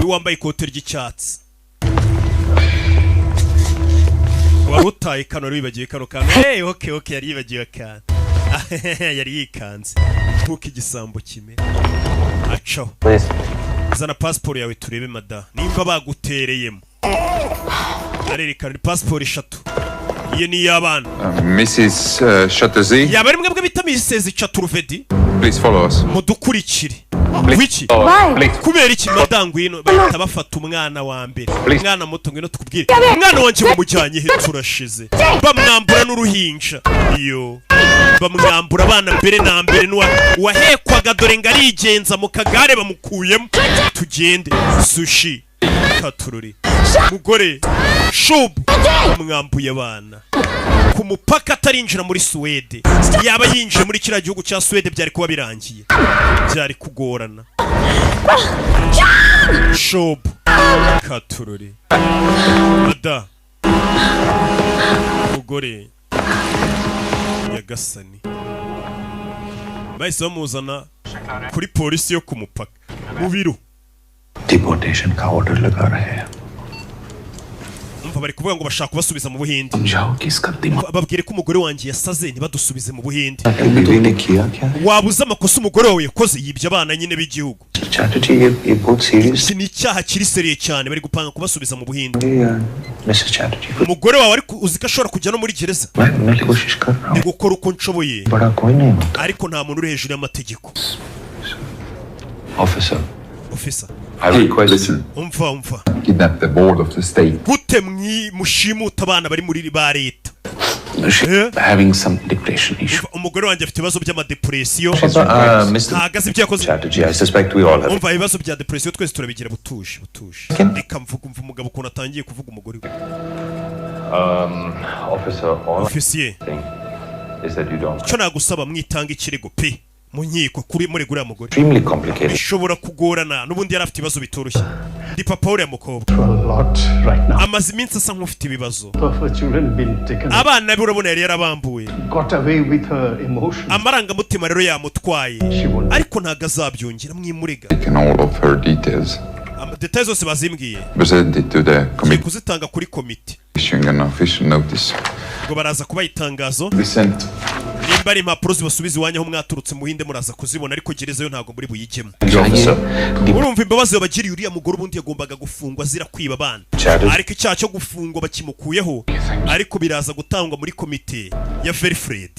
Uyu wambaye ikote ry'icyatsi wari utaye kano, wari wibagiwe kano kantu. Hey, okay, yari yibagiwe akantu, yari yikanze nkuko igisambo kimera. Acaho. Please. Zana pasiporo yawe turebe, mada, nimba bagutereyemo. Arerekana ni pasiporo eshatu, iyo ni iy'abana. Mrs. Chatterjee, Yaba ari mwebwe bita Mrs Chaturvedi? please follow us. Mudukurikire. Wiki? Why? Kubera iki, mada? Ngwino. Bahita bafata umwana wa mbere, umwana muto. Ngwino tukubwire. Umwana wanjye mumujyanye he? Turashize. Bamwambura n'uruhinja. Iyo bamwambura abana mbere na mbere uwahekwaga, dore ngo arigenza mu kagare, bamukuyemo. Tugende sushi katururi. Mugore shubu bamwambuye abana ku mupaka atarinjira muri Suwede. Yaba yinjiye muri kiriya gihugu cya Suwede, byari kuba birangiye, byari kugorana. Shobu katururi ada mugore nyagasani, bahise bamuzana kuri polisi yo ku mupaka mu biro. Deportation का order लगा रहे हैं। Umva, bari kuvuga ngo bashaka kubasubiza mu Buhinde. समझाओ कि इसका दिमाग Babwire ko umugore wanjye yasaze, ntibadusubize mu Buhinde. बीवी ने किया क्या? Wabuze amakosa umugore wawe yakoze? Yibye abana nyine b'igihugu. Chatterjee, ये ये बहुत serious. Iki ni icyaha kiri sérieux cyane. Bari gupanga kubasubiza mu Buhinde. Mrs Chatterjee को Umugore wawe ariko uzi ko ashobora kujya no muri gereza? मैं मैं कोशिश कर रहा Ndi हूँ। gukora uko nshoboye, बड़ा कोई नहीं होता। ariko nta muntu uri hejuru y'amategeko. Officer. Officer. I request. Listen. Umva, umva. Kidnap the board of the state. Gute mwi mushimuta abana bari muri ba leta? Having some depression issue. Umva, umugore wanjye afite ibibazo by'amadepresiyo. Mr. Ntabwo azi ibyo yakoze. Chatterjee, I suspect we all have. Umva, ibibazo bya depresiyo twese turabigira. Butuje, butuje, reka mvuga. Umva umugabo ukuntu atangiye kuvuga umugore we. Officer, all Ofisiye, I think is that you don't. icyo nagusaba, mwitanga ikirego pe mu nkiko kuri muri uriya mugore. Extremely complicated. Bishobora kugorana, n'ubundi yari afite ibibazo bitoroshye. Ndi papa w'uriya mukobwa. A lot right now. Amaze iminsi asa nk'ufite ibibazo. Of her children been taken, Abana be urabona yari yarabambuye. got away with her emotions. Amarangamutima rero yamutwaye, She won't. ariko ntabwo azabyongera, mwimurega. Taken all of her details. Détails zose bazimbwiye. Presented to the Ngiye committee kuzitanga kuri komite. issuing an official notice. Ngo baraza kubaha itangazo. Be sent. Nimba ari impapuro zibasubiza iwanyu aho mwaturutse mu Buhinde, muraza kuzibona, ariko gereza yo ntabwo muri buyijyemo. Officer. Urumva imbabazi babagiriye uriya mugore, ubundi yagombaga gufungwa azira kwiba abana, Chatterjee. ariko icyaha cyo gufungwa bakimukuyeho, ariko biraza gutangwa muri komite ya Verifred.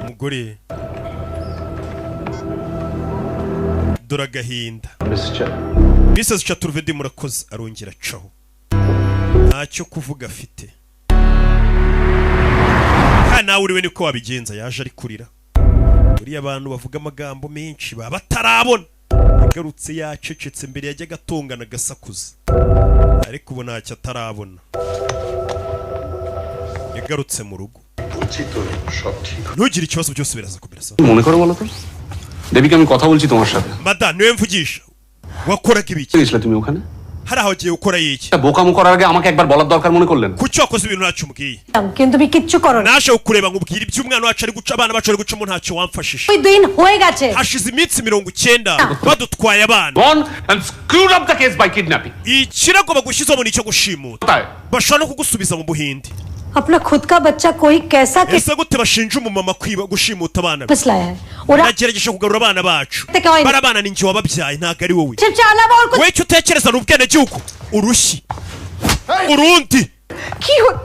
Umugore dore agahinda. Mr. Chat. Mrs Chaturvedi, murakoze. Arongera acaho, ntacyo kuvuga afite. Kandi nawe uriwe niko wabigenza. Yaje ari kurira. Buriya abantu bavuga amagambo menshi baba batarabona. Yagarutse yacecetse. Mbere yajyaga atongana, agasakuza, ariko ubu ntacyo atarabona. Yagarutse mu rugo. বলছি তো সব ঠিক। Ntugire ikibazo, byose biraza kumera sawa. মনে করো বলো তো, দেবিকে আমি কথা বলছি তোমার সাথে। Mada, niwe mvugisha. Wakoraga ibiki? গেছিলে তুমি ওখানে? Hari aho ugiye gukora iki? বোকামো করার আগে আমাকে একবার বলার দরকার মনে করলেন? Kuki wakoze ibintu ntacyo umbwiye? কিন্তু তুমি কিচ্ছু করো না। Naje kukureba nkubwira ibyo umwana wacu ari guca, abana bacu ari gucamo, ntacyo wamfashije. ওই দিন হয়ে গেছে। Hashize iminsi 90 badutwaye abana. Gone and screwed up the case by kidnapping. Ikirego bagushyizeho ni icyo gushimuta, bashobora no kugusubiza mu Buhinde. अपना खुद का बच्चा कोई कैसा Ese gute bashinja umumama kwiba, gushimuta abana be? वापस लाया है और Nagerageje kugarura abana bacu. Bari abana ni njye wababyaye, ntabwo ari wowe. चिपचा अलावा और कुछ Wowe icyo utekereza ni ubwenegihugu, urushyi urundi. की हो-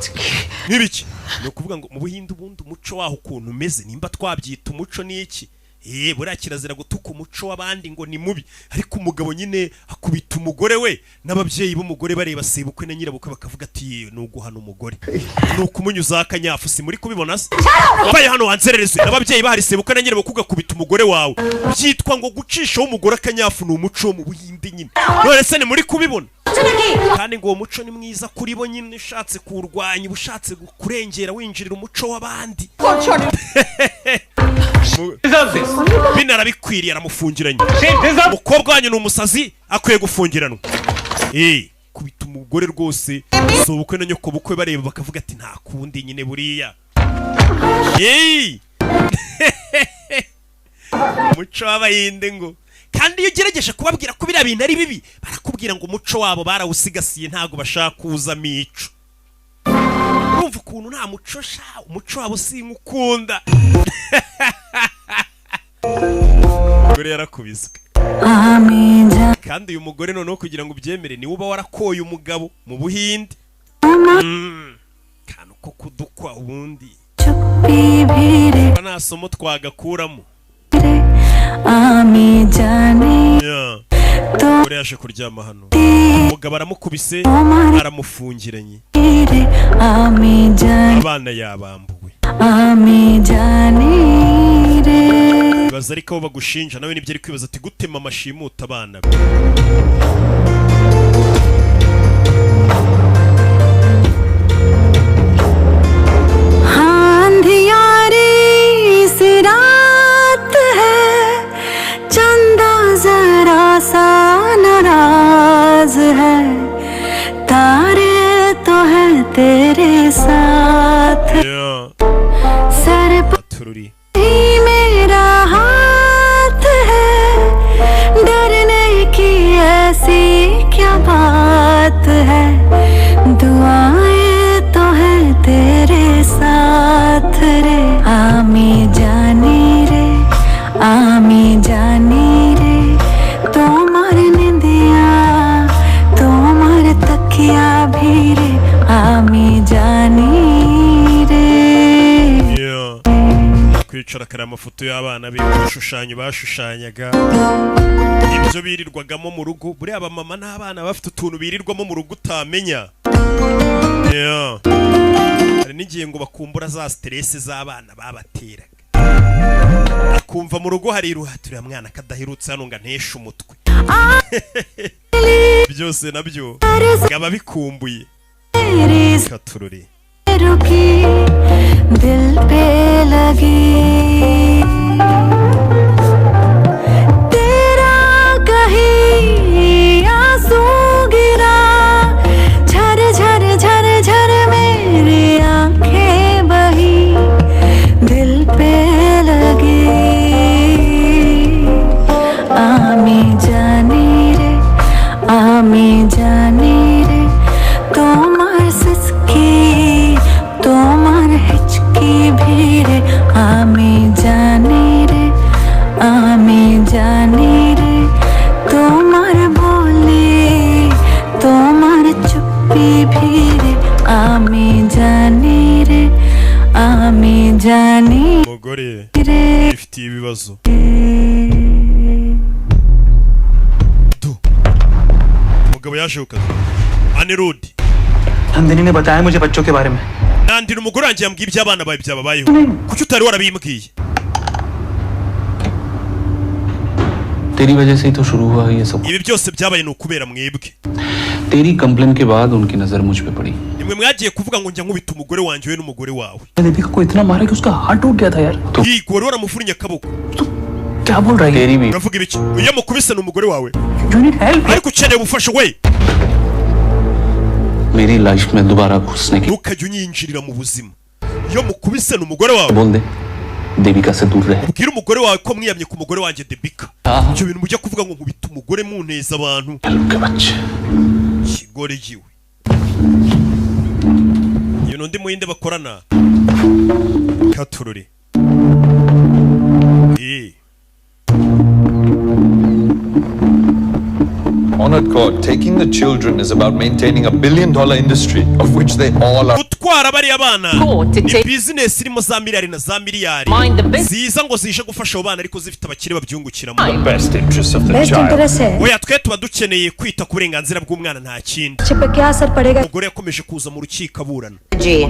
Nk'ibiki? Ni ukuvuga ngo mu Buhinde ubundi umuco waho ukuntu umeze, nimba twabyita umuco, ni iki? Buriya kirazira gutuka umuco w'abandi ngo ni mubi, ariko umugabo nyine akubita umugore we n'ababyeyi b'umugore bareba, sebukwe na nyirabukwe, bakavuga ati ni uguhana umugore, ni ukumunyuzaho akanyafu. Si muri kubibona se? Baye hano wanzerereze n'ababyeyi bahari, sebukwe na nyirabukwe, ugakubita umugore wawe, byitwa ngo gucishaho umugore akanyafu ni umuco wo mu Buhinde nyine. None se ni muri kubibona? Kandi ngo uwo muco ni mwiza kuri bo nyine. Ushatse kuwurwanya uba ushatse kurengera, winjirira umuco w'abandi. Binarabikwiriye, aramufungiranye. Umukobwa wanyu ni umusazi, akwiye gufungiranwa. Kubita umugore rwose, si ubukwe na nyoko bukwe bareba, bakavuga ati nta kundi nyine buriya. Umuco w'Abahinde ngo Kandi iyo ugerageje kubabwira ko biriya bintu ari bibi, barakubwira ngo umuco wabo barawusigasiye, ntabwo bashaka kuzamo ico. Urumva ukuntu nta muco sha, umuco wabo sinkukunda. Umugore yarakubiswe. Kandi uyu mugore noneho kugira ngo ubyemere, niwe uba warakoye umugabo mu Buhinde. Kantu ko kudukwa ubundi nta somo twagakuramo. Umugore yaje kuryama hano, umugabo aramukubise, aramufungiranye, abana yabambuwe. Baza ariko abo bagushinja nawe nibyo ari kwibaza ati gute mama ashimuta abana be. Tururi kwicara kare amafoto y'abana be, ibishushanyo bashushanyaga, ibyo birirwagamo mu rugo. Buriya abamama n'abana bafite utuntu birirwamo mu rugo utamenya. Hari n'igihe ngo bakumbura za stress z'abana babateraga, akumva mu rugo hari iruha, mwana kadaherutse hano ngo anteshe umutwe. Byose nabyo ngaba bikumbuye. Katururi दिल पे लगी तेरा कहीं आंसू गिरा, झर झर झर झर मेरी आंखें बही, दिल पे लगी। आमी जानी रे, आमी जानी रे, तुम्हार सिसकी তোমার হিচকি ভিড়ে, আমি জানি রে, আমি জানি রে, তোমার বলে তোমার চুপি ভিড়ে, আমি জানি রে, আমি জানি umugore ifitiye ibibazo. Umugabo yaje ku kazi. Anirudi Nandini ने बताया मुझे बच्चों के बारे में। Nandini umugore wanjye yambwiye iby'abana bawe byababayeho, kuki utari warabimbwiye? तेरी वजह से ही तो शुरू हुआ ये सब। Ibi byose byabaye ni ukubera mwebwe. तेरी कंप्लेन के बाद उनकी नजर मुझ पे पड़ी। Nimwe mwagiye kuvuga ngo njya nkubita umugore wanjye we n'umugore wawe. Deepika को इतना मारा कि उसका हाथ टूट गया था यार। Yego wari waramuvunnye akaboko. क्या बोल रही है? तेरी भी Uravuga ibiki? Iyo mukubise ni umugore wawe, You need help. ariko ukeneye ubufasha we. मेरी लाइफ में दोबारा घुसने की Ntukajye unyinjirira mu buzima. Iyo mukubise ni umugore wawe, बोल दे Devika से दूर रहे। ubwire umugore wawe ko mwiyamye ku mugore wanjye Debika. Ibyo bintu mujya kuvuga ngo nkubita umugore muneza abantu. के बच्चे Kigore giwe. Iyo n'undi muhinde bakorana. Katururi. Honored court, taking the children is about maintaining $1 billion industry of which they all are. Gutwara bariya bana ni business irimo za miliyari na za miliyari ziza ngo zije gufasha abo bana, ariko zifite abakire babyungukiramo. Best interest of the best child. Interest है Oya twe tuba dukeneye kwita ku burenganzira bw'umwana, nta kindi. बच्चे पे क्या असर पड़ेगा? Umugore yakomeje kuza mu rukiko aburana.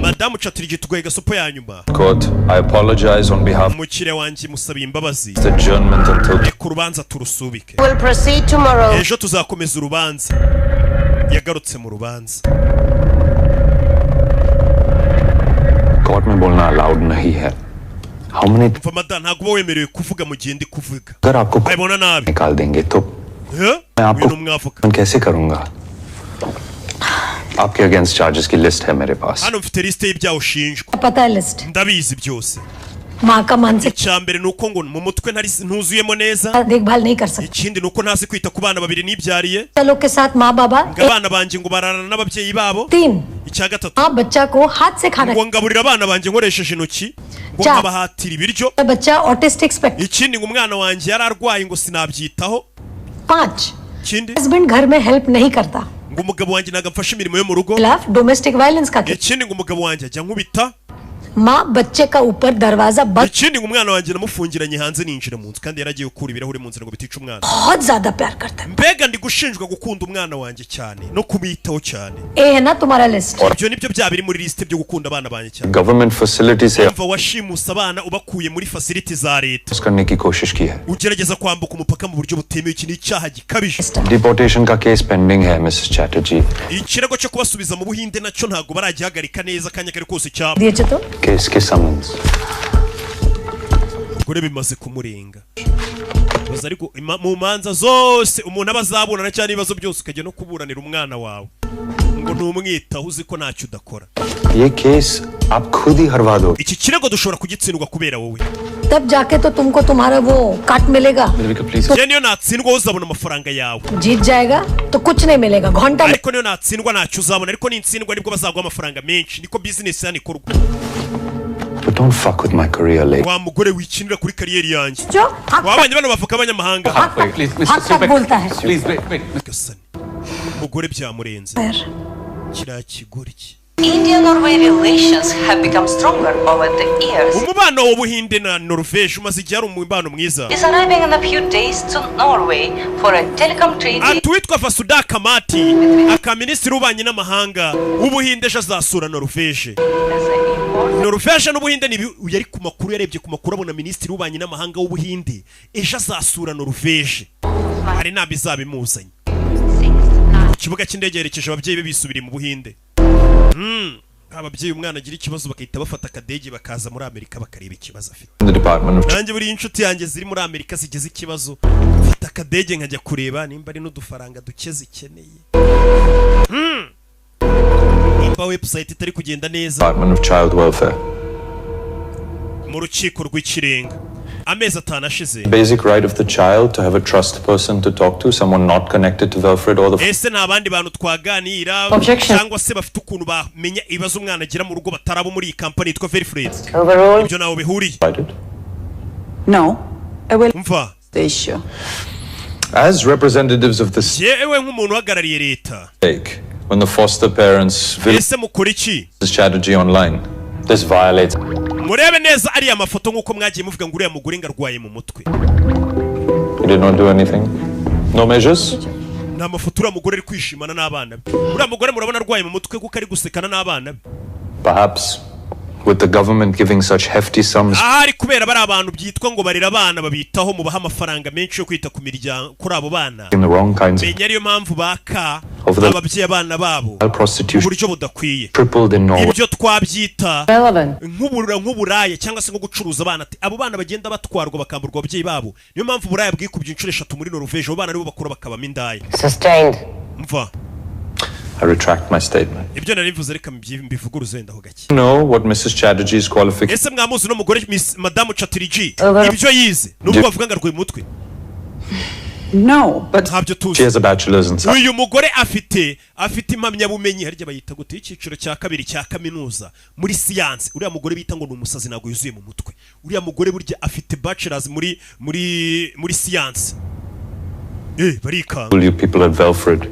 Madamu Chatterjee tugoye gasopo ya nyuma. Court, I apologize on behalf of Umukiriya wanjye musabiye imbabazi, the adjournment until reka urubanza turusubike, We'll proceed tomorrow. ejo tuzakomeza urubanza. Yagarutse mu rubanza. Court में बोलना allowed नहीं है। How many Umva mada, ntabwo uba wemerewe kuvuga mu gihe ndi kuvuga, अगर आपको abibona nabi. निकाल देंगे तो Eh? मैं Uyu आपको ni umwavoka. कैसे करूंगा? आपके अगेंस्ट चार्जेस की लिस्ट है मेरे पास। Hano mfite lisite y'ibyaha ushinjwa, पता है list. ndabizi byose. माँ का मानसिक Icya mbere ni uko ngo mu mutwe ntari ntuzuyemo neza. देखभाल नहीं कर सकता। Ikindi ni uko ntazi kwita ku bana babiri nibyariye. लोग के साथ माँ बाबा। Ngo abana banjye ngo bararana n'ababyeyi babo. तीन, Icya gatatu, माँ बच्चा को हाथ से खाना। ngo ngaburira abana banjye nkoresheje intoki, ngo Cya- nkabahatira ibiryo. बच्चा autistic spectrum. Ikindi ngo umwana wanjye yari arwaye, ngo sinabyitaho. पांच, Ikindi husband घर में हेल्प नहीं करता। ngo umugabo wanjye ntabwo amfasha imirimo yo mu rugo. खिलाफ domestic violence का case. Ikindi ngo umugabo wanjye ajya ankubita. माँ बच्चे का ऊपर दरवाजा बंद। Ikindi ngo umwana wanjye namufungiranye hanze ninjira mu nzu, kandi yaragiye gukura ibirahuri mu nzira ngo bitica umwana. बहुत ज्यादा प्यार करता Mbega ndi gushinjwa gukunda umwana wanjye cyane no kumwitaho cyane. है। ए है ना तुम्हारा list. Ibyo nibyo bya biri muri lisite byo gukunda abana banjye cyane. Government facility से Umva, washimuse abana ubakuye muri facility za leta, करने की कोशिश की है। ugerageza kwambuka umupaka mu buryo butemewe. Iki ni icyaha gikabije. Deportation का case pending है Mrs Chatterjee. Ikirego cyo kubasubiza mu Buhinde nacyo ntabwo baragihagarika neza, akanya kari kose cyaba. दिए तो case के summons. Gore bimaze kumurenga. Baza ariko mu manza zose umuntu aba azaburana cyangwa ibibazo byose, ukajya no kuburanira umwana wawe ngo ntumwitaho, uzi ko ntacyo udakora. ये केस आप खुद ही हरवा दो। Iki kirego dushobora kugitsindwa kubera wowe. तब जाके तो तुमको तुम्हारा वो काट मिलेगा। Please. Njye niyo natsindwa wowe uzabona amafaranga yawe. जीत जाएगा तो कुछ नहीं मिलेगा घंटा। Ariko niyo natsindwa ntacyo uzabona, ariko nintsindwa nibwo bazaguha amafaranga menshi. Niko business hano ikorwa. But don't fuck with my career, lady. Wa mugore wikinira kuri career yanjye. जो हक Wabanye bano bavuga abanyamahanga. तक Please. हक तक बोलता है। Please, wait, wait. Gasani umugore byamurenze, kiriya kigoryi. India-Norway relations have become stronger over the years. Umubano w'Ubuhinde na Norvege umaze igihe ari umubano mwiza. Is arriving in a few days to Norway for a telecom treaty Ati uwitwa Vasuda Kamati aka minisitiri w'ububanyi n'amahanga w'Ubuhinde ejo azasura Norvege. as an important Norvege n'Ubuhinde ni yari ku makuru, yarebye ku makuru abona minisitiri w'ububanyi n'amahanga w'Ubuhinde ejo azasura Norvege, hari inama izaba imuzanye. Ku kibuga cy'indege yerekeje ababyeyi be bisubiriye mu Buhinde. Ababyeyi umwana agira ikibazo bagahita bafata akadege bakaza muri Amerika bakareba ikibazo afite. The Department of Nanjye buriya inshuti yanjye ziri muri Amerika zigize ikibazo, mfata akadege nkajya kureba nimba ari n'udufaranga duke zikeneye. Nimba website itari kugenda neza. Department of Child Welfare. Mu rukiko rw'ikirenga amezi 5 ashize. Basic right of the child to have a trust person to talk to, someone not connected to Wilfred or the Ese nta bandi bantu twaganira Objection. cyangwa se bafite ukuntu bamenya ibibazo umwana agira mu rugo batarabo muri iyi kampani yitwa Verifred? Overall, Ibyo ntaho bihuriye. Provided. No, I will Umva, the issue. As representatives of the yewe nk'umuntu uhagarariye leta, state, when the foster parents visit ese mukora iki? Chatterjee online, this violates Murebe neza ariya mafoto nk'uko mwagiye muvuga ngo uriya mugore ngo arwaye mu mutwe. You did not do anything? No measures? Ni amafoto uriya mugore ari kwishimana n'abana be. Uriya mugore murabona arwaye mu mutwe kuko ari gusekana n'abana be? Perhaps with the government giving such hefty sums Ahari kubera bari abantu byitwa ngo barera abana, babitaho, mubaha amafaranga menshi yo kwita ku miryango kuri abo bana, in the wrong kinds of menya ariyo mpamvu baka Over the- ababyeyi abana babo child mu prostitution buryo budakwiye. tripled in Norway. Ibyo twabyita relevant. nk'uburura nk'uburaya cyangwa se nko gucuruza abana. Ati abo bana bagenda batwarwa bakamburwa ababyeyi babo, niyo mpamvu uburaya bwikubye inshuro 3 muri Norvege. Abo bana aribo bakura bakabamo indaya. Sustained. Mva, I retract my statement. ibyo nari mvuze reka mbivuguruze wenda ho gake. You know what Mrs. Chatterjee's qualification Ese mwamuzi uno mugore Miss Madamu Chatterjee Over- ibyo yize nubwo bavuga ngo arwaye umutwe? No, but Ntabyo tuzi. She has a bachelor's in science. Uyu mugore afite impamyabumenyi, harya bayita gute, icyiciro cya kabiri cya kaminuza muri siyansi. Uriya mugore bita ngo ni umusazi ntabwo yuzuye mu mutwe. Uriya mugore burya afite bachelors muri siyansi. Barikanga. You people at Velfred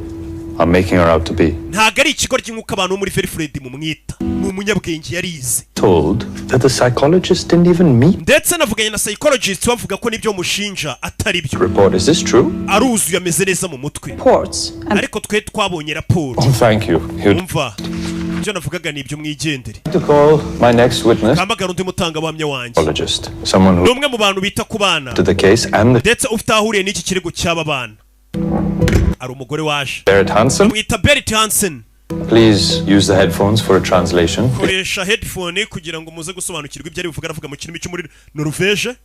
are making her out to be. Ntabwo ari ikigoryi nk'uko abantu bo muri Verifred mumwita, ni umunyabwenge, yarize. Told that the psychologist didn't even meet Ndetse navuganye na psychologist bavuga ko n'ibyo mushinja atari byo. report. Is this true? Aruzuye, ameze neza mu mutwe. reports and Ariko twe twabonye raporo. Oh, thank you. You'd Umva, ibyo navugaga ni ibyo, mwigendere. to call my next witness, Hamagara undi mutangabuhamya wanjye. psychologist, someone Ni who umwe mu bantu bita ku bana to the case and the ndetse ufite aho ahuriye n'iki kirego cy'aba bana. Ari umugore waje, Barrett Hansen. bamwita Berit Hansen. Please use the headphones for a translation. Koresha headphone kugira ngo muze gusobanukirwa ibyo ari buvuga. Aravuga mu kirimi cyo muri Norvege.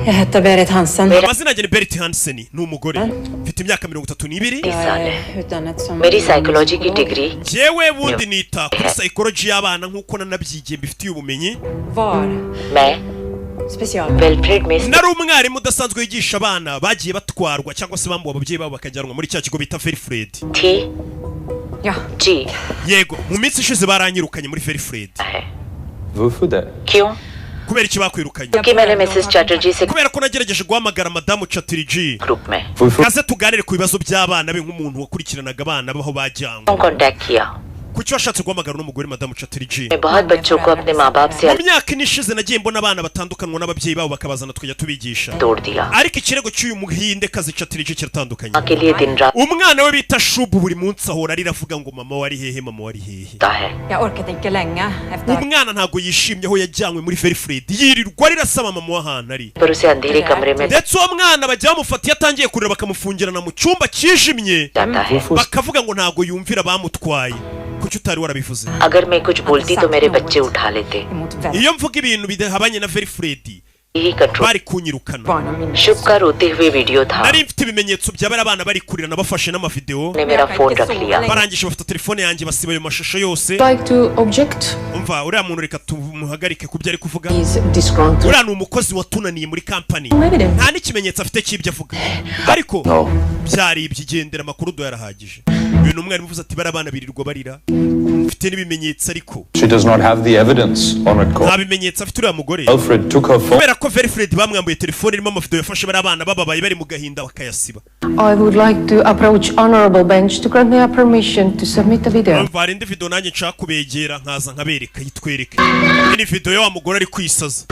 Jag heter Berit Hansen. Amazina yanjye ni Berit Hansen, ni umugore, mfite imyaka 32. Jag är utdannet som मेरी psychology की degree Njyewe bundi nita kuri psychology y'abana nk'uko nanabyigiye, mbifitiye ubumenyi. var मैं special Welfred में Nari umwarimu udasanzwe wigisha abana bagiye batwarwa cyangwa se bambuwe ababyeyi babo bakajyanwa muri cya kigo bita Ferfred. थी Ja. जी Yego, mu minsi ishize baranyirukanye muri Ferfred. वुफुद है क्यों Kubera iki bakwirukanye? क्योंकि मैंने Mrs Chatterjee से Kubera ko nagerageje guhamagara madamu Chatterjee group में kaze tuganire ku bibazo by'abana be, nk'umuntu wakurikiranaga abana baho bajyanywe. Contact किया Kuki washatse guhamagara uno mugore madamu Chatterjee? मैं बहुत बच्चों को अपने माँ बाप से Mu myaka 4 ishize nagiye mbona abana batandukanywa n'ababyeyi babo, bakabazana tukajya tubigisha. तोड़ दिया Ariko ikirego cy'uyu muhindekazi Chatterjee kiratandukanye. माँ के लिए दिन रात Umwana we bita Shubu buri munsi ahora arira avuga ngo mama wari hehe, mama wari hehe. होता है Jag orkade inte länge efter Umwana ntabwo yishimye aho yajyanywe muri Ferfred, yirirwa arira asaba mama w'ahantu ari. पर उसे अंधेरे कमरे में Ndetse uwo mwana bajya bamufata iyo atangiye kurira bakamufungirana mu cyumba cyijimye, जाता है bakavuga ngo ntabwo yumvira bamutwaye. Kuki utari warabivuze? अगर मैं कुछ बोलती तो मेरे बच्चे उठा लेते emot vänner. Iyo mvuga ibintu bidahabanye na Ferfred यही control bari kunyirukana. Barna minns. शुभ का रोते हुए video था Nari mfite ibimenyetso by'abari abana bari kurira, nabafashe n'amavideo. ने मेरा phone रख लिया Barangije bafata telefone yanjye basiba ayo mashusho yose. Like to object. Umva, uriya muntu reka tumuhagarike ku byo ari kuvuga. He's disgruntled. Uriya ni umukozi watunaniye muri kampani, nta n'ikimenyetso afite cy'ibyo avuga, ariko No. byari ibyigendera, amakuru yarahagije. Uyu ni umwarimu uvuze ati bari abana birirwa barira, mfite n'ibimenyetso, ariko She does not have the evidence on record. Nta bimenyetso afite uriya mugore. Alfred took her phone. Kubera ko Verifred bamwambuye telefone irimo amavideo yafashe bari abana bababaye bari mu gahinda, bakayasiba. I would like to approach honorable bench to grant me a permission to submit the video. Umva, hari indi video nanjye nshaka kubegera nkaza nkabereka, yitwereke. Iyi ni video ya wa mugore ari kwisaza,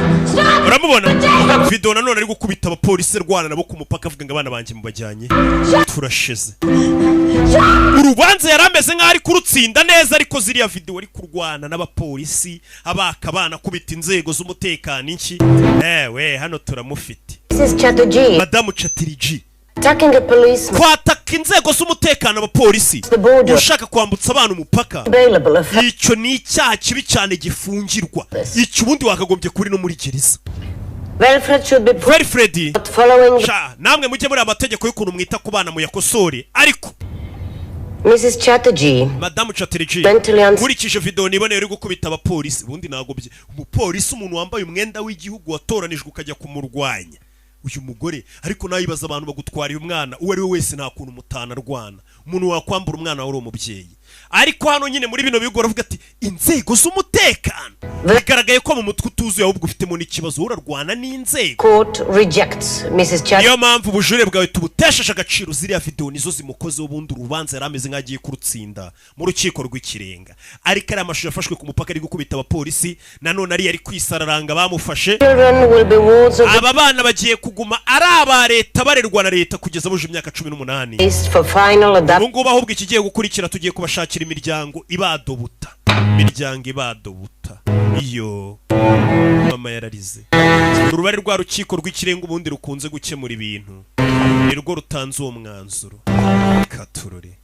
uramubona video nanone ari gukubita abapolisi arwana nabo ku mupaka, avuga ngo abana banjye mubajyanye turashize. Urubanza yari ameze nk'aho ari kurutsinda neza, ariko ziriya video ari kurwana n'abapolisi, abaka abana, akubita inzego z'umutekano inshyi. Ewe, hano turamufite. Mrs. Chatterjee Madamu Chatterjee, attacking a policeman kwataka inzego z'umutekano, abapolisi, border. ushaka kwambutsa abana umupaka, available of icyo ni icyaha kibi cyane gifungirwa. Icyo ubundi wakagombye kuri no muri gereza. Wilfred should be put Freddy following sha, namwe mujye muri amategeko y'ukuntu mwita ku bana muyakosore, ariko Mrs. Chatterjee Madamu Chatterjee, mentally unstable. nkurikije video niboneye uri gukubita abapolisi, ubundi ntabwo umupolisi, umuntu wambaye umwenda w'igihugu watoranijwe, ukajya kumurwanya uyu mugore. Ariko nawe ibaza abantu bagutwariye umwana, uwo ari we wese nta kuntu mutanarwana, umuntu wakwambura umwana wawe uri umubyeyi. Ariko hano nyine muri bino bigo baravuga ati inzego z'umutekano, bigaragaye ko mu mutwe utuzuye, ahubwo ufitemo n'ikibazo, urarwana n'inzego. Court rejects Mrs. Chatterjee. Niyo mpamvu ubujurire bwawe tubutesheje agaciro. Ziriya video nizo zimukozeho. Ubundi urubanza yari ameze nk'agiye kurutsinda mu rukiko rw'ikirenga, ariko ariya mashusho yafashwe ku mupaka ari gukubita abapolisi, nanone ariya ari kwisararanga bamufashe. Children will be wards of the Aba bana bagiye kuguma ari aba leta, barerwa na leta kugeza buje imyaka 18. list for final Ubu adoption. ngubu ahubwo ikigiye gukurikira, tugiye kubashakira imiryango ibadobuta, imiryango ibadobuta. Iyo mama yararize. Uruba rwa rukiko rw'ikirenga ubundi rukunze gukemura ibintu, ni rwo rutanze uwo mwanzuro. Katurore.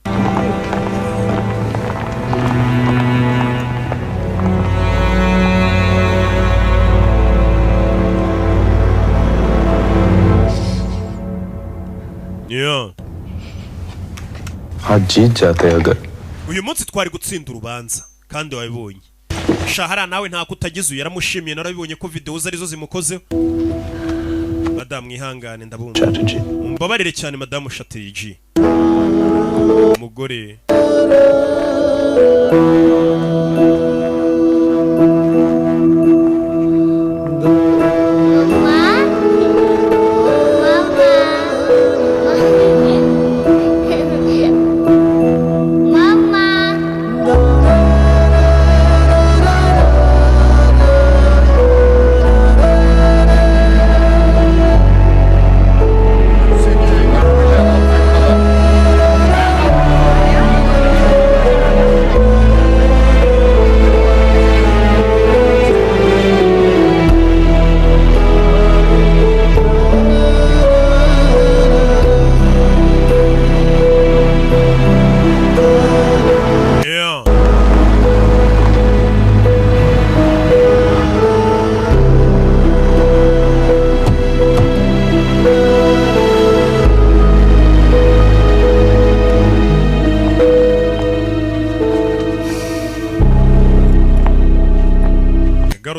Yeah. आज जीत जाते अगर Uyu munsi twari gutsinda urubanza kandi wabibonye. Shahara nawe ntako utagize, uyu yaramushimiye, narabibonye ko video ze arizo zimukozeho. Madamu, mwihangane, ndabumva. Chatterjee. Mumbabarire cyane, madamu Chatterjee. Umugore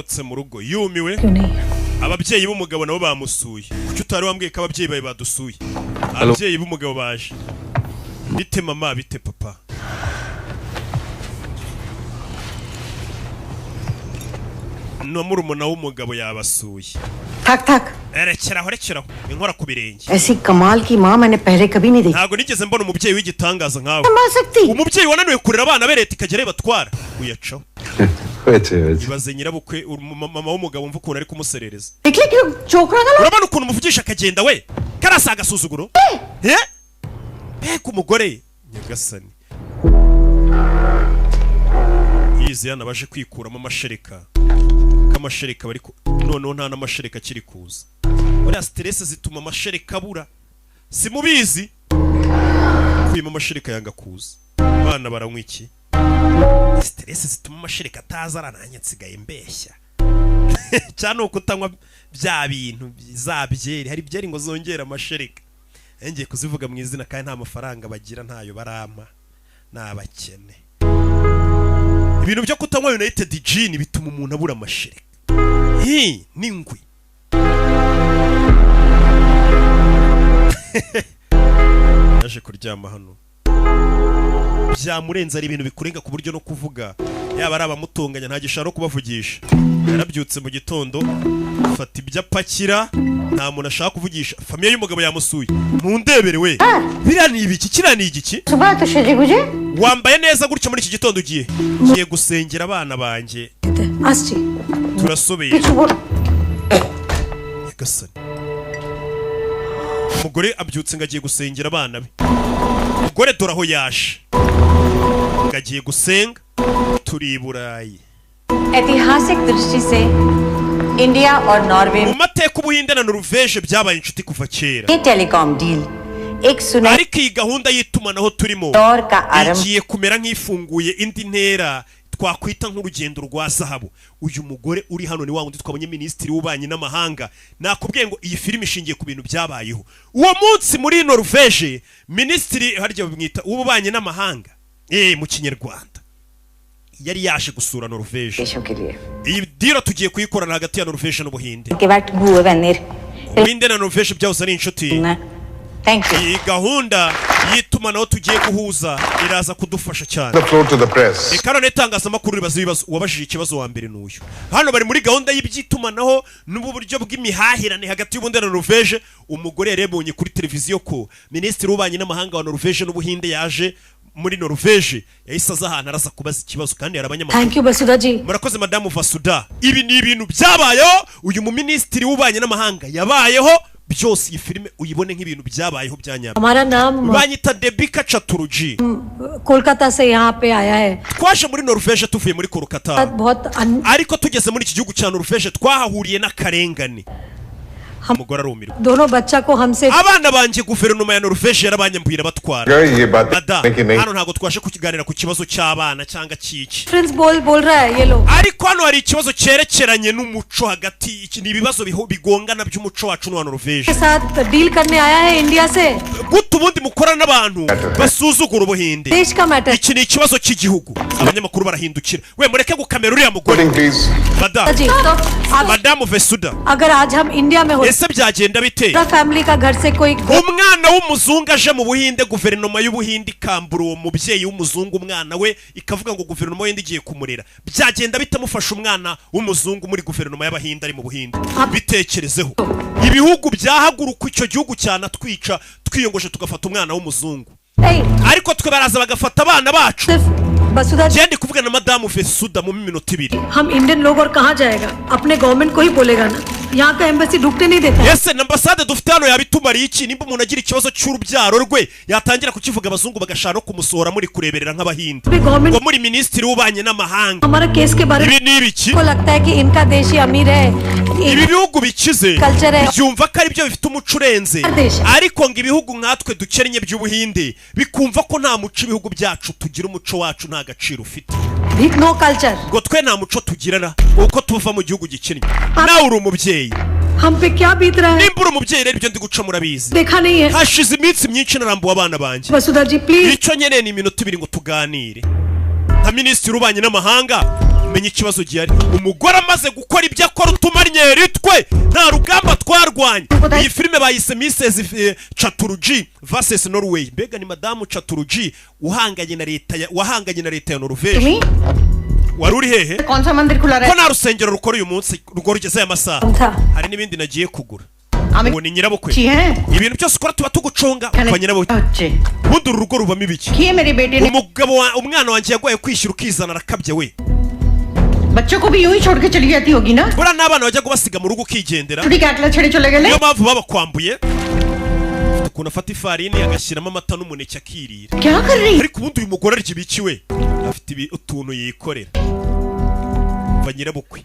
Yagarutse mu rugo yumiwe. Ababyeyi b'umugabo nabo bamusuye. Kuki utari wambwiye ko ababyeyi bawe badusuye? Ababyeyi b'umugabo baje. Bite mama, bite papa? No murumuna w'umugabo yabasuye. थक थक Rekeraho, rekeraho, inkora ku birenge. ऐसी कमाल की माँ मैंने पहले कभी नहीं देखी। Ntabwo nigeze mbona umubyeyi w'igitangaza nkawe. संभाल सकती। Umubyeyi wananiwe kurera abana be, leta ikajya batwara uyacaho. হয়েছে হয়েছে। Ibaze nyirabukwe, mama w'umugabo, mva ukuntu ari kumuserereza. देख ले क्यों चोकरा ना। Urabona ukuntu umuvugisha akagenda we? Karasa agasuzuguro, eh, mbega umugore nyagasani! Yize hano baje kwikuramo amashereka, k'amashereka bari noneho nta n'amashereka akiri kuza. Buriya stress zituma amashereka abura, simubizi? Kuyemo amashereka yanga kuza. Abana baranywa iki? Stress zituma amashereka ataza. Arananye nsigaye mbeshya cyane ukutanywa bya bintu za byeri. Hari byeri ngo zongera amashereka, ngiye kuzivuga mu izina kandi nta mafaranga bagira, ntayo barampa, ni abakene. Ibintu byo kutanywa United Gin bituma umuntu abura amashereka. Hi n'ingwi yaje kuryama hano byamurenze, ari ibintu bikurenga ku buryo no kuvuga yaba ari abamutunganya ntagishaka no kubavugisha. Yarabyutse mu gitondo, afata ibyo apakira, nta muntu ashaka kuvugisha. Famille y'umugabo yamusuye. Mundebere we, biriya ni ibiki? Kiriya ni igiki? सुबह तो सजे गुजे। Wambaye neza gutya muri iki gitondo, ugiye? Ngiye gusengera abana banjye. আসছি। Turasobeye. কিছু বল। Nyagasani! Umugore abyutse ngo agiye gusengera abana be. Umugore dore aho yaje ngo agiye gusenga. Turi i Burayi. ऐतिहासिक दृष्टि से इंडिया और Norway Mu mateka, Ubuhinde na Noruveje byabaye inshuti kuva kera. ये telecom deal एक सुनहरे Ariko iyi gahunda y'itumanaho turimo दौर का आरंभ igiye kumera nk'ifunguye indi ntera twakwita nk'urugendo rwa zahabu. Uyu mugore uri hano ni wa wundi twabonye, minisitiri w'ububanyi n'amahanga. Nakubwiye ngo iyi filime ishingiye ku bintu byabayeho uwo munsi muri Noruveje. Minisitiri harya bamwita uw'ububanyi n'amahanga mu Kinyarwanda, yari yaje gusura Noruveje. देशों के लिए Iyi deal tugiye kuyikorana hagati ya Noruveje n'Ubuhinde. के बाद gode venner. Ubuhinde na Noruveje byahoze ari inshuti. Thank you. Iyi gahunda y'itumanaho tugiye guhuza iraza kudufasha cyane. The floor to the press. Reka none itangazamakuru ribaza ibibazo. Uwabajije ikibazo wa mbere n'uyu. Hano bari muri gahunda y'iby'itumanaho n'ubu buryo bw'imihahirane hagati y'Ubuhinde na Noruveje. Umugore yari yabonye kuri televiziyo ko minisitiri w'ububanyi n'amahanga wa Noruveje n'Ubuhinde yaje muri Noruveje, yahise aza ahantu araza kubaza ikibazo, kandi hari abanyamakuru. Thank you Basudha ji. Murakoze, madamu Vasuda. Ibi ni ibintu byabayeho, uyu muminisitiri w'ububanyi n'amahanga yabayeho byose. Iyi filime uyibone nk'ibintu byabayeho bya nyabyo. हमारा नाम Banyita Debika Chaturuji. Kolkata से यहाँ पे आया है। Twaje muri Noruveje tuvuye muri Kolkata, बहुत अन... ariko tugeze muri iki gihugu cya Noruveje twahahuriye n'akarengane. Umugore arumirwa. दोनों बच्चा को हमसे Abana banjye guverinoma ya Noruveje yarabanyambuye irabatwara. ये बात Mada, कि नहीं। hano ntabwo twashe kukiganira ku kibazo cy'abana cyangwa cy'iki, difference बोल बोल रहा है ये लोग। Ariko hano hari ikibazo cyerekeranye n'umuco hagati. Iki ni ibibazo bigongana by'umuco wacu n'uwa Noruveje. के साथ डील करने आया है इंडिया से। Gute ubundi mukorana n'abantu basuzugura Ubuhinde? देश का matter. Iki ni ikibazo cy'igihugu. Abanyamakuru barahindukira. We, mureke gukamera uriya mugore. Mada, जी तो आप madamu Vesuda, अगर आज हम इंडिया में हो ese byagenda bite family का घर से कोई umwana w'umuzungu aje mu Buhinde, guverinoma y'Ubuhinde ikambura uwo mubyeyi w'umuzungu umwana we, ikavuga ngo guverinoma y'Ubuhinde igiye kumurera? Byagenda bitamufasha umwana w'umuzungu muri guverinoma y'Abahinde ari mu Buhinde? Bitekerezeho, ibihugu byahaguruka, icyo gihugu cyanatwica twiyongoshe tugafata umwana w'umuzungu, नहीं ariko twe baraza bagafata abana bacu. सिर्फ Vasudha Genda kuvugana na madamu Vesuda mu minota 2. हम इंडियन लोग और कहाँ जाएगा? अपने गवर्नमेंट को ही बोलेगा ना। यहाँ का एम्बेसी ढुकने नहीं देता। Ese na ambasade dufite hano yabitumariye iki, nimba umuntu agira ikibazo cy'urubyaro rwe yatangira kukivuga abazungu bagashaka no kumusohora, muri kureberera nk'Abahinde, government ngo muri minisitiri w'ububanyi n'amahanga? हमारा केस के बारे Ibi ni ibiki? को लगता है कि इनका देश ही अमीर है। Ibi bihugu bikize Culture है। Byumva ko ari byo bifite umuco urenze, Desha. ariko ngo ibihugu nkatwe dukennye by'Ubuhinde bikumva ko nta muco, ibihugu byacu tugira umuco wacu nta gaciro ufite. भी no culture. Ngo twe nta muco tugirana uko tuva mu gihugu gikennye. Nawe uri umubyeyi, हम पे क्या बीत रहा है nimba uri umubyeyi rero ibyo ndi guca murabizi. देखा नहीं है। Hashize iminsi myinshi narambuwe abana banjye. Vasudha ji please. Icyo nkeneye ni iminota 2 ngo tuganire nka minisitiri w'ububanyi n'amahanga. Umenye ikibazo gihari. Umugore amaze gukora ibyo akora, utumanyeri twe, nta rugamba twarwanye. Iyi filime bayise Mrs Chatterjee vs Norway. Mbega ni madamu Chatterjee uhanganye na leta ya, wahanganye na leta ya Norvege. तुम्ही Wari uri hehe? कौन सा मंदिर खुला Ko रहा nta rusengero rukora uyu munsi, urwo rugeze aya masaha? था? Hari n'ibindi nagiye kugura. Ami- Uwo ni nyirabukwe. अच्छी है। Ibintu byose ukora tuba tugucunga kwa nyirabukwe. बच्चे Ubundi uru rugo rubamo ibiki? किए मेरे बेटे ने। Umugabo wa umwana wanjye yaguhaye kwishyura ukizana, arakabye we. बच्चों को भी यूं ही छोड़ के चली जाती होगी ना? Buriya n'abana bajya kubasiga mu rugo ukigendera. छुट्टी काटला छेड़े चले गए। Niyo mpamvu babakwambuye. Afite ukuntu afata ifarini agashyiramo amata n'umuneke akirira. क्या कर रही? Ariko ubundi uyu mugore arya ibiki we? Afite utuntu yikorera. Va nyirabukwe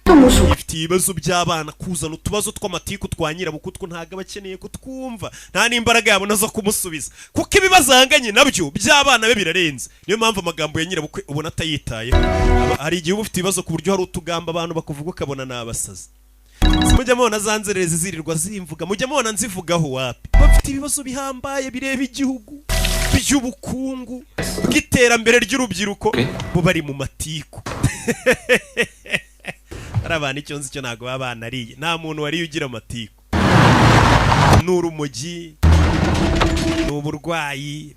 ifite ibibazo by'abana, kuzana utubazo tw'amatiku twa nyirabukwe utwo ntabwo aba akeneye kutwumva, nta n'imbaraga yabona zo kumusubiza, kuko ibibazo ahanganye nabyo by'abana be birarenze. Niyo mpamvu amagambo ya nyirabukwe ubona atayitayeho. Hari igihe uba ufite ibibazo ku buryo hari utugambo abantu bakuvuga ukabona ni abasazi. Mujya mubona za nzererezi zirirwa zimvuga, mujya mubona nzivugaho? Wapi, bafite ibibazo bihambaye bireba igihugu, by'ubukungu bw'iterambere ry'urubyiruko, bo bari mu matiku. Ari abantu icyo nzi cyo ntabwo baba banariye. Nta muntu wariye ugira amatiku. Ni urumogi, ni uburwayi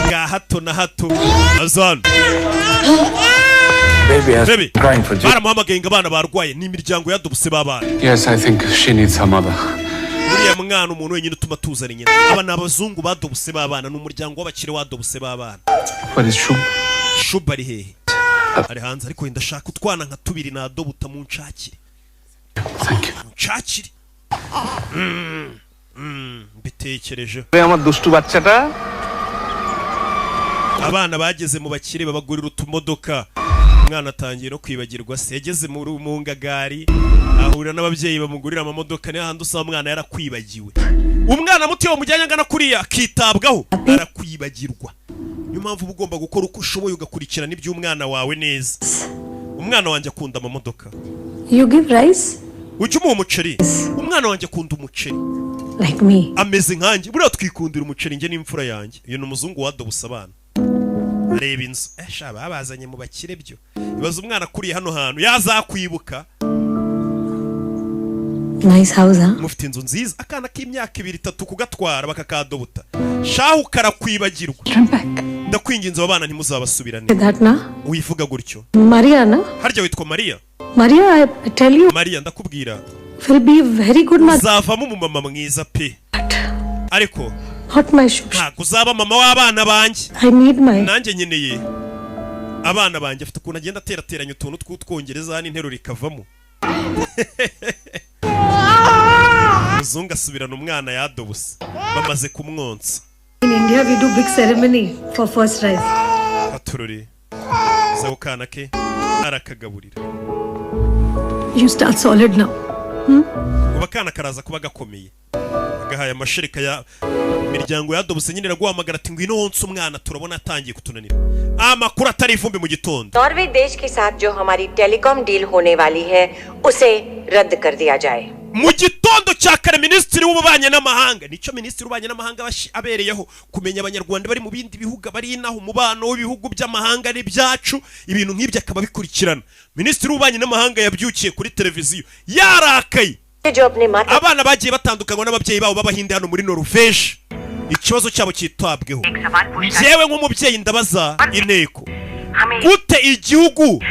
bwa hato na hato. Azana Baby has Baby. crying for Baramuhamagaye ngo abana barwaye, ni imiryango yadubuse b'abana. Yes, I think she needs her mother. Uriya mwana, umuntu wenyine utuma tuzana nyina. Aba ni abazungu badobuse b'abana, ni umuryango w'abakire wadobuse b'abana. What is Shub? Shuba ari hehe? Ari hanze, ariko ndashaka utwana nka tubiri nadobuta, munshakire. Thank you. Munshakire. Mbitekerejeho. আমার দুষ্টু বাচ্চাটা। Abana bageze mu bakire, babagurira utumodoka, umwana atangiye no kwibagirwa se. Yageze mu ngagari ahurira n'ababyeyi bamugurira amamodoka. Niyo handi usanga umwana yarakwibagiwe. Umwana muto iyo wamujyanye angana kuriya akitabwaho, arakwibagirwa. Niyo mpamvu uba ugomba gukora uko ushoboye ugakurikirana iby'umwana wawe neza. Umwana wanjye akunda amamodoka. You give rice? Ujya umuha umuceri? Umwana wanjye akunda umuceri. Like me. Ameze nkanjye, buriya twikundira umuceri, njye n'imfura yanjye. Uyu ni umuzungu wadobuse abana. Areba inzu, sha, babazanye mu bakire byo. Ibaza umwana akuriye hano hantu, yazakwibuka? Nice house, huh? Mufite inzu nziza. Akana k'imyaka 2, 3 kugatwara bakakadobuta, shahu karakwibagirwa. Ndakwinginze, abo bana ntimuzabasubirane. That na? Wivuga gutyo. Maria, na? Harya witwa Mariya? Maria, I tell you, Mariya, ndakubwira, will be very good mother. Uzavamo umumama mwiza pe, ariko Not my Shub. ntabwo uzaba mama w'abana banjye. I need my. Nanjye nkeneye abana banjye. Afite ukuntu agenda aterateranya utuntu tw'utwongereza hano, interuro ikavamo. Umuzungu asubirana umwana yadobuse bamaze kumwonsa. In India, we do big ceremony for first rice. Atururi za kana ke arakagaburira. You start solid now. Ubu akana karaza kuba gakomeye, agahaye amashereka ya imiryango yadobuse nyine iraguhamagara ati ngwino wonse umwana, turabona atangiye kutunanira. Amakuru atari ivumbi mu gitondo. Norway देश के साथ जो हमारी telecom deal होने वाली है उसे रद्द कर दिया जाए। Mu gitondo cya kare, minisitiri w'ububanyi n'amahanga, nicyo minisitiri w'ububanyi n'amahanga abereyeho, kumenya abanyarwanda bari mu bindi bihugu, bari inaha, umubano w'ibihugu by'amahanga n'ibyacu, ibintu nk'ibyo akaba abikurikirana. Minisitiri w'ububanyi n'amahanga yabyukiye kuri televiziyo yarakaye. जो अपने माता Abana bagiye batandukanywa n'ababyeyi babo b'abahinde hano muri Noruveje, ikibazo cyabo cyitabweho. Njyewe nk'umubyeyi ndabaza inteko: gute igihugu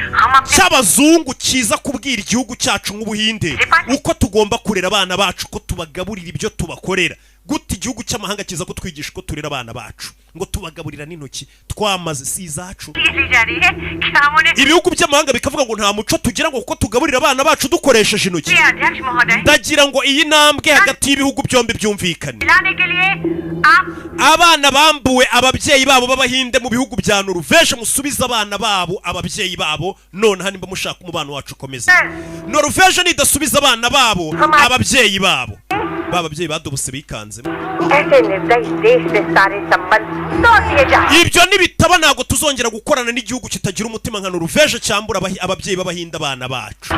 cy'abazungu kiza kubwira igihugu cyacu nk'ubuhinde uko tugomba kurera abana bacu, ko tubagaburira, ibyo tubakorera? Gute igihugu cy'amahanga kiza kutwigisha uko turera abana bacu, ngo tubagaburira n'intoki twamaze si izacu? Ibihugu by'amahanga bikavuga ngo nta muco tugira, ngo kuko tugaburira abana bacu dukoresheje intoki. Ndagira ngo iyi ntambwe hagati y'ibihugu byombi byumvikane. Abana bambuwe ababyeyi babo b'abahinde mu bihugu bya Noruveje, musubize abana babo ababyeyi babo nonaha nimba mushaka umubano wacu ukomeza. Noruveje nidasubiza abana babo ababyeyi babo, ba babyeyi badobose bikanzemo. ऐसे निर्दयी देश से सारे संबंध तोड़ दिए जाए। Ibyo nibitaba, ntabwo tuzongera gukorana n'igihugu kitagira umutima nka Noruveje, cyambura ababyeyi b'abahinde abana bacu.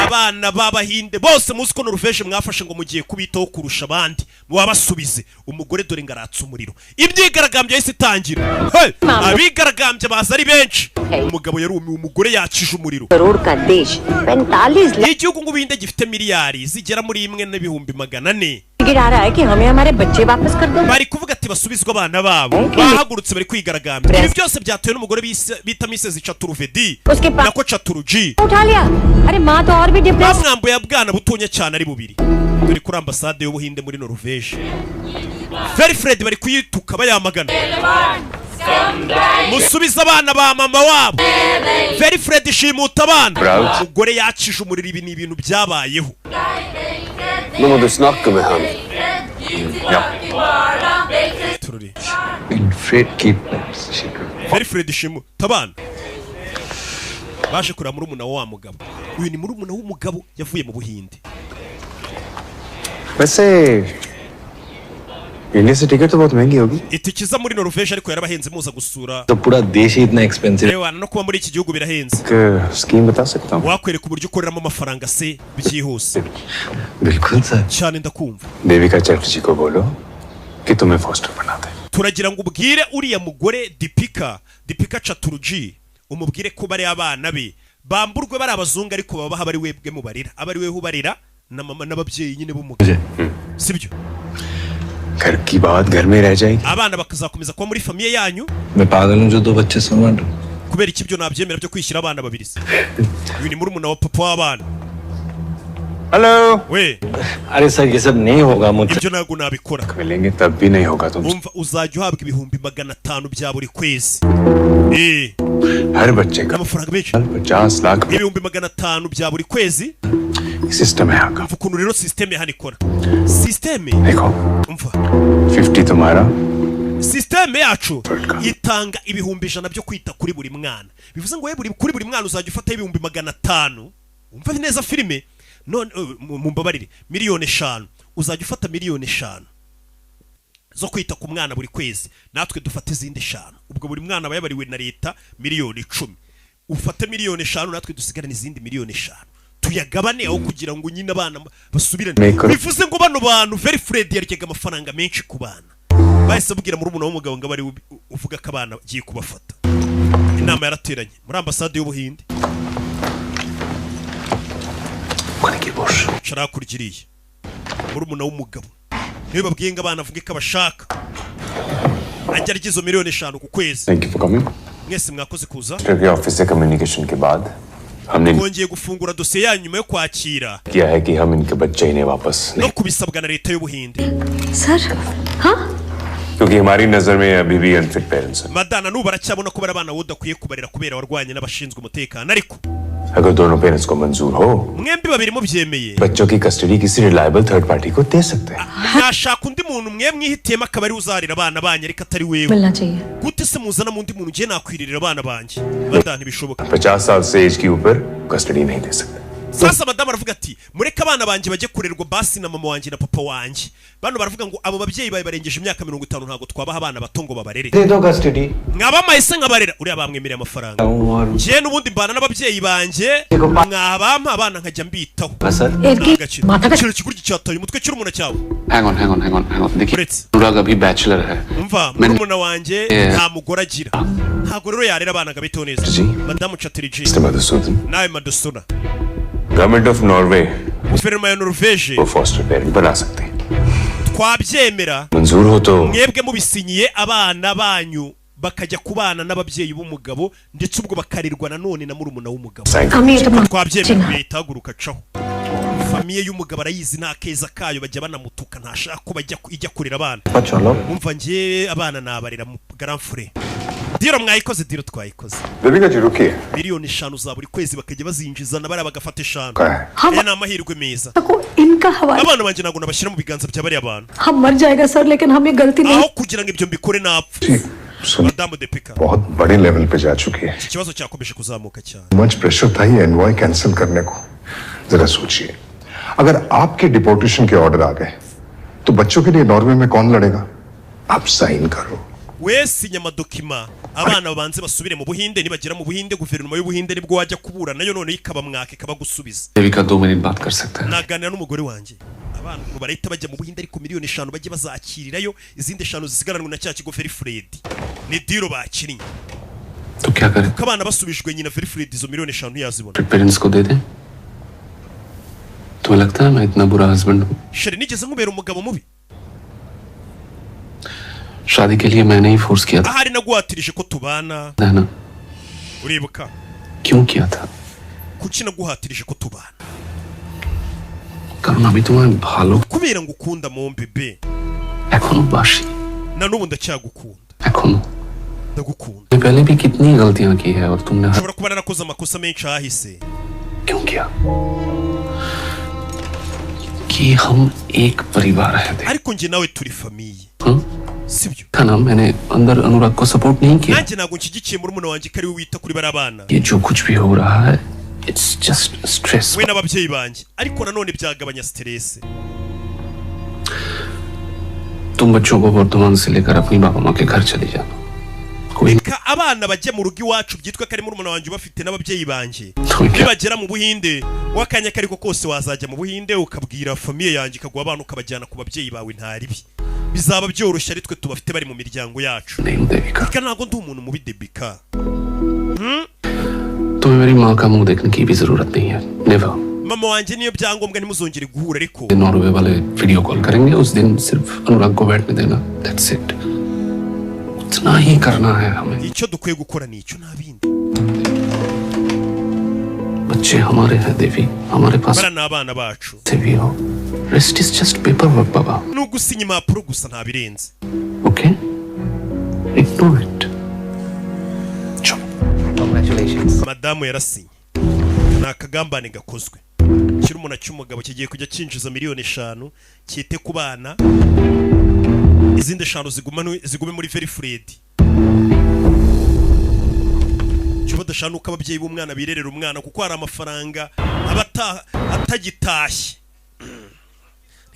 Abana b'abahinde bose muzi ko Noruveje mwafashe ngo mugiye kubitaho kurusha abandi, wabasubize. Umugore dore ngo aratsa umuriro, imyigaragambyo yahise itangira. Hey! Abigaragambya baza ari benshi. है। Umugabo yarumiwe, umugore yakije umuriro. Crore का देश 45 lakh Igihugu nk'Ubuhinde gifite miliyari zigera muri 1,400,000 गिरा रहा है कि हमें हमारे बच्चे वापस कर दो। Bari kuvuga ati basubizwe abana babo, bahagurutse bari kwigaragambya. Ibi byose byatewe n'umugore bita Mrs Chaturvedi nako Chatterjee. उठा लिया। अरे माँ तो और भी depress. Bamwambuye bwana butonya cyane ari bubiri. Turi kuri ambasade y'Ubuhinde muri Norvège. Fred bari kuyituka bayamagana, musubize abana ba mama wabo. Fred shimuta abana, umugore yakije umuriro. Ibi ni ibintu byabayeho. Nå må du snakke med han. Ja. Fred kidnaps Fred shimuta abana. Baje kureba murumuna wa mugabo. Uyu ni murumuna w'umugabo yavuye mu Buhinde. वैसे India से टिकट तो बहुत महंगी होगी। Itike iza muri Norvège ariko yarabahenze muza gusura. तो पूरा देश ही इतना expensive. Ewana no kuba muri iki gihugu birahenze. Scheme बता सकता हूँ। Wakwereka uburyo ukoreramo amafaranga se byihuse? बिल्कुल sir. Cyane ndakumva. Devika Chatterjee को बोलो कि तुम्हें foster बना दे। Turagira ngo ubwire uriya mugore Deepika, Deepika Chatterjee, umubwire ko bari abana be bamburwe bari abazungu ariko babaha bari webwe mubarira, abari weho ubarira na mama n'ababyeyi nyine b'umugabo, sibyo? घर की बात घर में रह जाएगी। Abana bakazakomeza kuba muri famille yanyu. मैं पागल हूँ जो दो बच्चे संभाल। Kubera iki ibyo nabyemera byo kwishyira abana babiri se? Uyu ni murumuna wa papa w'abana. Hello we. अरे सर ये सब नहीं होगा मुझसे। Ibyo ntabwo nabikora. मिलेंगे तब भी नहीं होगा तुम। Umva uzajya uhabwa 500,000 bya buri kwezi. हर बच्चे का amafaranga menshi. 50 lakh 500,000 bya buri kwezi. System है आका। Umva ukuntu rero system ya hano ikora. System देखो umva 50 तुम्हारा system yacu itanga 100,000 byo kwita kuri buri mwana. Bivuze ngo we kuri buri mwana uzajya ufata 500,000. Umva neza filime none mumbabarire 5,000,000 uzajya ufata 5,000,000 zo kwita ku mwana buri kwezi, natwe dufate izindi 5. Ubwo buri mwana aba yabariwe na leta 10,000,000. Ufate 5,000,000 natwe dusigarane izindi 5,000,000 tuyagabane aho kugira ngo nyine abana basubirane. Bivuze ngo bano bantu Fred yaryaga amafaranga menshi ku bana. Bahise babwira murumuna w'umugabo ngo bari uvuga ko abana agiye kubafata. Inama yarateranye muri ambasade y'Ubuhinde. Sharakurgiriye murumuna w'umugabo niwe babwiye ngo abana avuge ko abashaka ajya arya izo 5,000,000 ku kwezi. Thank you for coming. Mwese mwakoze kuza. के ऑफिस से कम्युनिकेशन के बाद हमने twongeye gufungura dosiye yanyu nyuma yo kwakira किया है कि हम इनके बच्चे इन्हें वापस no kubisabwa na leta y'Ubuhinde. Sir हाँ क्योंकि हमारी नजर में अभी भी अनफिट पेरेंट्स हैं। Madana n'ubu baracyabona ko bari abana udakwiye kubarera kubera warwanye n'abashinzwe umutekano, ariko अगर दोनों पेरेंट्स को मंजूर हो mwembi babiri mubyemeye बच्चों की कस्टडी किसी reliable third party को दे सकते हैं। Nashaka undi muntu mwe mwihitiyemo akaba ari uzarira abana banyu ariko atari wewe. मिलना चाहिए। Gute se muzana mu undi muntu ngiye nakwiririra abana banjye? Madana ntibishoboka. 50 साल से एज के ऊपर कस्टडी नहीं दे सकते। Sasa madamu aravuga ati mureke abana banjye bajye kurerwa basi na mama wanjye na papa wanjye. Bano baravuga ngo abo babyeyi bawe barengeje imyaka 50 ntabwo twabaha abana bato ngo babarere. दे दो custody. Mwabamaye se nkabarera? Uriya bamwemereye amafaranga. Njye n'ubundi mbana n'ababyeyi banjye, mwabampa abana nkajya mbitaho. Kino kiguryi cyataye umutwe cy'urumuna cyawe. Hang on, hang on, hang on, hang on. देखिए अनुराग अभी bachelor है। Umva murumuna wanjye nta mugore agira, ntabwo rero yarera abana ngo abiteho neza. Madamu Chatterjee nawe Madusuna, government of Norway guverinoma ya Norvège को foster parent बना सकते हैं। Twabyemera मंजूर हो तो mwebwe mubisinyiye abana banyu bakajya kubana n'ababyeyi b'umugabo ndetse ubwo bakarerwa nanone na murumuna w'umugabo. Twabyemera bitaguruka caho. Famille y'umugabo arayizi nta keza kayo, bajya banamutuka ntashaka ko bajya ijya kurera abana. Umva ngiye abana nabarera mu grand frère. Diro mwayikoze, diro twayikoze. Devika ji रुकिए। 5,000,000 za buri kwezi bakajya bazinjiza na bari bagafata 5. Aya ni amahirwe meza. इनका हवाला Abana banjye ntabwo nabashyira mu biganza bya bariya bantu. हम मर जाएगा सर, लेकिन हम ये गलती नहीं। Aho kugira ngo ibyo mbikore napfa. Madamu Deepika बहुत बड़े लेवल पे जा चुकी है। Iki kibazo cyakomeje kuzamuka cyane. Much pressure था ये एनवॉय कैंसिल करने को। जरा सोचिए अगर आपके डिपोर्टेशन के ऑर्डर आ गए तो बच्चों के लिए नॉर्वे में कौन लड़ेगा? आप साइन करो। We sinya amadokima abana babanze basubire mu Buhinde, nibagera mu Buhinde guverinoma y'Ubuhinde nibwo wajya kubura nayo none ikabamwaka ikabagusubiza. Devika 2 minute बात कर सकते हैं। Naganira n'umugore wanjye. Abana ngo barahita bajya mu Buhinde ariko 5,000,000 bajye bazakirirayo, izindi 5 zisigaranwe na cya kigo Fred. Ni diro bakinnye. तो क्या करें? Kuko abana basubijwe nyina Wilfred, izo miliyoni 5 yazibona. Parents को दे दें? तुम्हें लगता है मैं इतना बुरा हस्बैंड हूँ? Chérie, nigeze nkubera umugabo mubi? शादी के लिए मैंने ही फोर्स किया था Ahari naguhatirije ko tubana. है ना? Uribuka? क्यों किया था? Kuki naguhatirije ko tubana? কারণ আমি তোমায় ভালো Kubera ngo ukunda mon bébé. এখনো বাসি। Na n'ubu ndacyagukunda. এখনো। Ndagukunda. मैं पहले भी कितनी गलतियां की है और तुमने हर Nshobora kuba narakoze amakosa menshi ahahise. क्यों किया कि हम एक परिवार है। Ariko njye nawe turi famille, हाँ? sibyo? था ना, मैंने अंदर अनुराग को सपोर्ट नहीं किया। Nanjye ntabwo nshyigikiye murumuna wanjye ko ari we wita kuri bariya bana, ये जो कुछ भी हो रहा है, it's just stress. we n'ababyeyi banjye, ariko nanone byagabanya stress. तुम बच्चों को वर्धमान से लेकर अपनी बाबा माँ के घर चले जाना, कोई Reka abana bajye mu rugo iwacu, byitwa ko ari murumuna wanjye ubafite n'ababyeyi banjye. Nibagera mu Buhinde, w'akanya kariko kose wazajya mu Buhinde ukabwira famille yanjye ikaguha abana ukabajyana ku babyeyi bawe, ntaribi bizaba byoroshye, ari twe tubafite bari mu miryango yacu. नहीं हूँ Devika. Reka, ntabwo ndi umuntu mubi, Debika. तुम्हें मेरी माँ का मुंह देखने की भी जरूरत नहीं है, never. Mama wanjye niyo byangombwa ntimuzongere guhura, ariko Norway वाले वीडियो कॉल करेंगे उस दिन, सिर्फ अनुराग को बैठने देना, that's it. उतना ही करना है हमें। Icyo dukwiye gukora ni icyo, nta bindi. बच्चे हमारे हैं देवी, हमारे पास Bara ni abana bacu. से भी हो, rest is just paper work Baba. Ni ugusinya impapuro gusa, nta birenze. Okay, ignore it. Congratulations. Madamu yarasinye. Ni akagambane gakozwe. Kirumuna cy'umugabo kigiye kujya cyinjiza miliyoni 5, cyite ku bana, izindi eshanu zigume muri Verifred. Icyo badashaka ni uko ababyeyi b'umwana birerera umwana, kuko hari amafaranga aba atagitashye.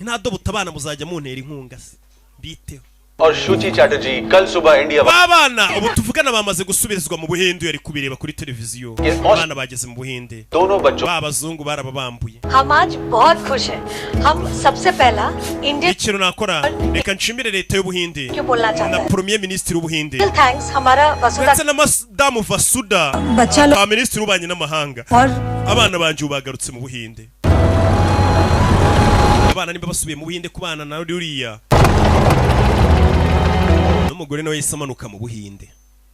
Ni ntadobuta abana muzajya muntera inkunga se mbiteho. और शुचि चैटर्जी कल सुबह India Ba bana ubu tuvugana bamaze gusubizwa mu Buhinde, yari kubireba kuri televiziyo. Abana bageze mu Buhinde, दोनों बच्चों ba bazungu barababambuye. हम आज बहुत खुश हैं। हम सबसे पहला Indian Ikintu nakora, reka nshimire leta y'Ubuhinde क्यों बोलना चाहता na है। Premier Minisitiri w'Ubuhinde thanks हमारा वसुधा ndetse na madamu Vasuda बच्चा लोग ba minisitiri w'ububanyi n'amahanga. और Abana banjye ubu bagarutse mu Buhinde. Abana nimba basubiye mu Buhinde kubana na uriya n'umugore, nawe yahise amanuka mu Buhinde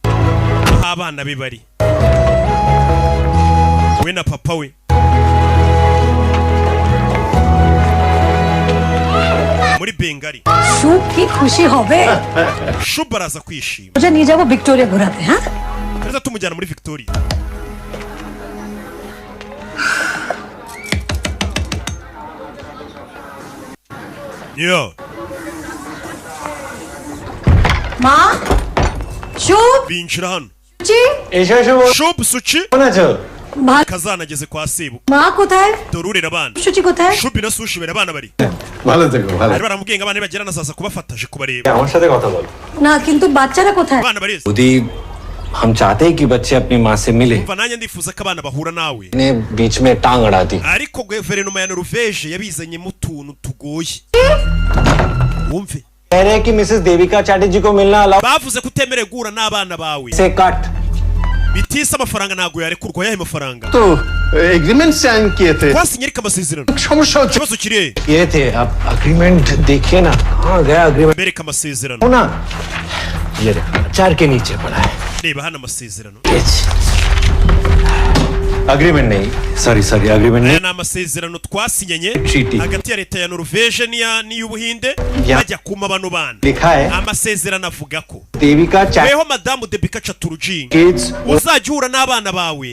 aho abana be bari, we na papa we muri Bengali. शुभ की खुशी होवे। Shuba araza kwishima. मुझे नहीं जाओ, Victoria घुराते हैं। Perezida tumujyana muri Victoria. Yo. माँ, शुभ, Binjira hano. जी। Shub, Suchi. माँ। Kazana ageze kwa sebu. माँ कोথায়? Dore urera abana. Suchi কোথায়? Shubi na Sushi bera abana bari. ভালো থেকো, ভালো। Bari baramubwiye ngo abana nibagera nazaza kubafata aje kubareba. আমার সাথে কথা বলো। না, কিন্তু বাচ্চারা কোথায়? Abana barize. যদি हम चाहते हैं कि बच्चे अपनी माँ से मिले, Umva, nanjye ndifuza ko abana bahura nawe, ने बीच में टांग अड़ा दी। Ariko guverinoma ya Norvège yabizanyemo utuntu tugoye, wumve. कह रहे हैं कि मिसेस देविका चैटर्जी को मिलना allow Bavuze ko utemerewe guhura n'abana bawe. से cut. Bitise amafaranga ntabwo yarekurwa. Yahe mafaranga? तो एग्रीमेंट साइन किए थे। Twasinye ariko amasezerano. समस्या Ikibazo kiri he? ये थे, अब अग्रीमेंट देखिए ना, कहाँ गया agreement? Bereka amasezerano. ना, ये देखो, अचार के नीचे पड़ा है। Reba hano amasezerano. Agreement नहीं, sorry sorry, agreement Aya नहीं। ni amasezerano twasinyanye Treaty. Hagati ya leta ya Norvège n'iy'Ubuhinde Ya. bajya kuma bano bana. लिखा है Amasezerano avuga ko Devika weho madamu Debika Chatterjee kids uzajya uhura n'abana bawe.